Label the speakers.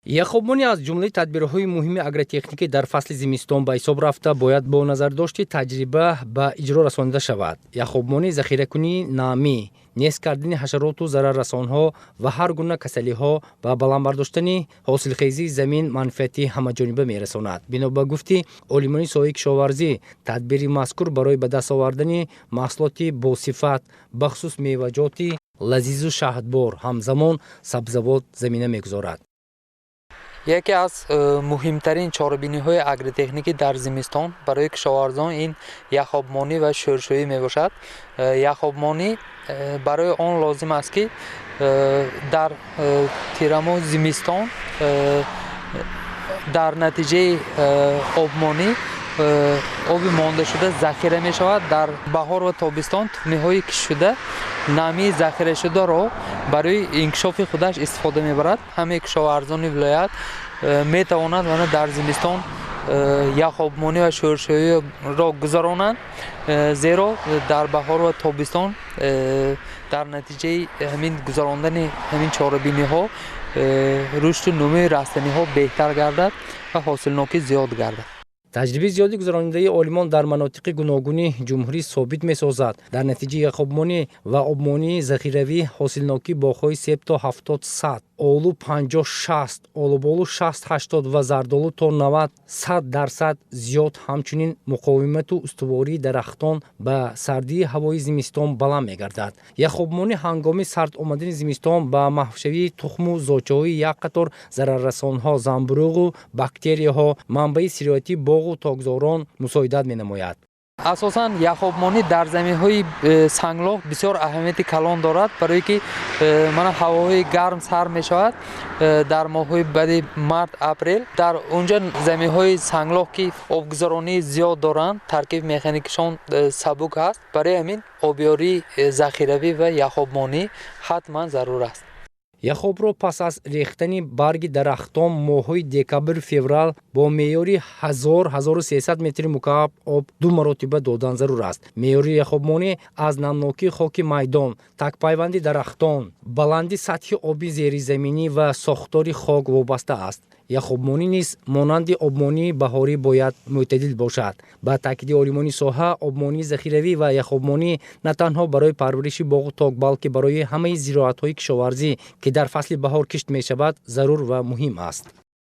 Speaker 1: Яхобмонӣ аз ҷумлаи тадбирҳои муҳими агротехникӣ дар фасли зимистон ба ҳисоб рафта, бояд бо назардошти таҷриба ба иҷро расонида шавад. Яхобмонӣ захиракунии намӣ, нест кардани ҳашароту зараррасонҳо ва ҳар гуна касалиҳо ва баланд бардоштани ҳосилхезии замин манфиати ҳамаҷониба мерасонад. Бино ба гуфти олимони соҳаи кишоварзӣ, тадбири мазкур барои ба даст овардани маҳсулоти босифат, бахусус меваҷоти лазизу шаҳдбор, ҳамзамон сабзавот замина мегузорад.
Speaker 2: Яке аз муҳимтарин чорабиниҳои агротехникӣ дар зимистон барои кишоварзон ин яхобмонӣ ва шӯршӯӣ мебошад. Яхобмонӣ барои он лозим аст, ки дар тирамоҳ зимистон дар натиҷаи обмонӣ оби мондашуда захира мешавад. Дар баҳор ва тобистон тухмиҳои киштшуда намии захирашударо барои инкишофи худаш истифода мебарад. Ҳамаи кишоварзони вилоят метавонанд ана дар зимистон яхобмонӣ ва шӯршӯиро гузаронанд, зеро дар баҳор ва тобистон дар натиҷаи ҳамин гузарондани ҳамин чорабиниҳо рушду нумӯи растаниҳо беҳтар гардад ва ҳосилнокӣ зиёд гардад.
Speaker 1: Таҷрибаи зиёди гузаронидаи олимон дар манотиқи гуногуни ҷумҳурӣ собит месозад, дар натиҷаи яхобмонӣ ва обмонии захиравӣ ҳосилнокии боғҳои себ то 70%, олу 50-60, олуболу 60-80 ва зардолу то 90-100% зиёд, ҳамчунин муқовимату устувории дарахтон ба сардии ҳавои зимистон баланд мегардад. Яхобмонӣ ҳангоми сард омадани зимистон ба маҳвшавии тухму зочаҳои як қатор зараррасонҳо, замбуруғу бактерияҳо, манбаи сироятии боғу токзорон мусоидат менамояд.
Speaker 2: Асосан яхобмонӣ дар заминҳои санглох бисёр аҳамияти калон дорад, барое ки мана ҳавоҳои гарм сар мешавад дар моҳҳои баъди март, апрел. Дар онҷа заминҳои санглох, ки обгузаронии зиёд доранд, таркиби механикишон сабук аст, барои ҳамин обёрии захиравӣ ва яхобмонӣ ҳатман зарур аст.
Speaker 1: Яхобро пас аз рехтани барги дарахтон моҳҳои декабр, феврал бо меъёри 1000-1300 метри мукааб об ду маротиба додан зарур аст. Меъёри яхобмонӣ аз намнокии хоки майдон, такпайванди дарахтон, баланди сатҳи оби зеризаминӣ ва сохтори хок вобаста аст. Яхобмонӣ низ монанди обмонии баҳорӣ бояд мӯътадил бошад. Ба таъкиди олимони соҳа, обмонии захиравӣ ва яхобмонӣ на танҳо барои парвариши боғу ток, балки барои ҳамаи зироатҳои кишоварзӣ, ки дар фасли баҳор кишт мешавад, зарур ва муҳим аст.